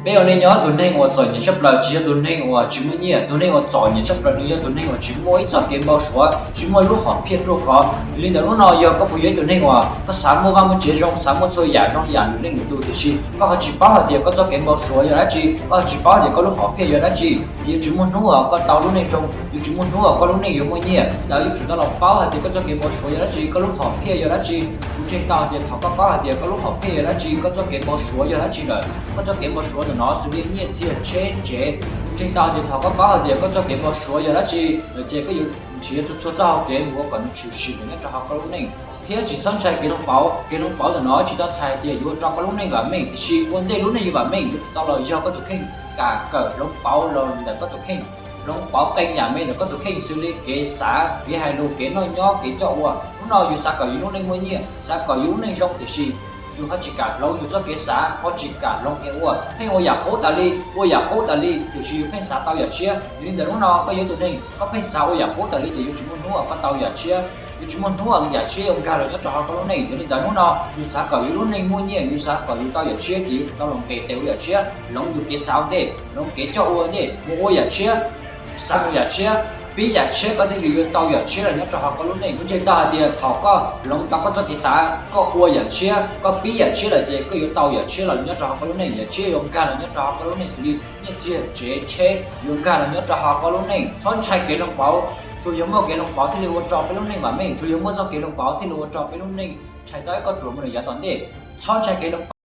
Peb ua neej nyob tus neeg uas txom nyem tshaj plaws tsis yog tus neeg uas tsis muaj nyiaj, tus neeg uas txom nyem tshaj plaws nws yog tus neeg uas tsis muaj ib txoj kev npau suav, tsis muaj lub hom phiaj ruaj khov. Yog li ntawd hnub no yog koj puas yog ib tug neeg uas koj xav muaj vaj muaj tsev zoo, xav muaj txhua yam zoo yam lwm leej lwm tus, tiam sis koj ho tsis paub hais tias koj txoj kev npau suav yog dab tsi, koj ho tsis paub hais tias koj lub hom phiaj yog dab tsi, yuav tsis muaj hnub uas koj tau lub neej zoo, yuav tsis muaj hnub uas koj lub neej yuav muaj nyiaj. Ntawd yuav tsum tau los paub hais tias koj txoj kev npau suav yog dab tsi, koj lub hom phiaj yog dab tsi. Kuv ntseeg tau hais tias thaum koj paub hais tias koj lub hom phiaj yog dab tsi, koj txoj kev npau suav yog dab tsi lawm, koj txoj kev npau suav ntawm no xws li nyiaj txiag tsheb tsev, kuv ntseeg tau hais tias thaum koj paub hais tias koj txoj kev npau suav yog dab tsi lawm ces koj yuav nrhiav txhua txhua txoj hau kev mus ua kom nws tshwm sim nyob rau hauv koj lub neej, thiab tsis txhob ntshai kev hloov pauv. Kev hloov pauv ntawm no tsis tau txhais hais tias yuav ua rau koj lub neej vam meej, tiam sis ua ntej lub neej yuav vam meej yuav tsum tau los yog koj tus kheej, kam kawm hloov pauv los ntawm koj tus kheej, hloov pauv qee yam me ntawm koj tus kheej xws li kev xav, kev hais lus, kev noj nyob, kev coj ua. Hnub no yus xav kom yus lub neej muaj nyiaj, xav kom yus lub neej zoo, tiam sis yus ho tsis kam hloov yus txoj kev xav, ho tsis kam hloov kev ua, pheej ua yam qub tas li, ua yam qub tas li, tiam sis yus pheej xav tau yam tshiab. Yog li ntawd hnub no koj yog ib tug neeg koj pheej xav ua yam qub tas li ces yuav tsis muaj hnub uas koj tau yam tshiab, yuav tsis muaj hnub uas yam tshiab yuav nkag los nyob rau hauv koj lub neej. Yog li ntawd hnub no yus xav kom yus lub neej muaj nyiaj, yus xav kom yus tau yam tshiab ces yuav tsum tau los nqis tes ua yam tshiab, hloov yus kev xav ua ntej, hloov kev coj ua ntej, mus ua yam tshiab, xav mus yam tshiab, pib yam tshiab koj thiaj li yuav tau yam tshiab los nyob rau hauv koj lub neej. Kuv ntseeg tau hais tias thaum koj hloov tau koj txoj kev xav, koj ua yam tshiab, koj pib yam tshiab lawm ces koj yuav tau yam tshiab los nyob rau hauv koj lub neej, yam tshiab yuav nkag los nyob rau hauv koj lub neej xws li nyiaj txiag tsev tsheb yuav nkag los nyob rau hauv koj lub neej. Txhob ntshai kev hloov pauv, tsuas yog muaj kev hloov pauv thiaj li ua rau peb lub neej vam meej, tsuas yog muaj txoj kev hloov pauv thiaj li ua rau peb lub neej txhais tau ib koj ruam mus rau yav tom ntej. Txhob ntshai kev hloov pauv.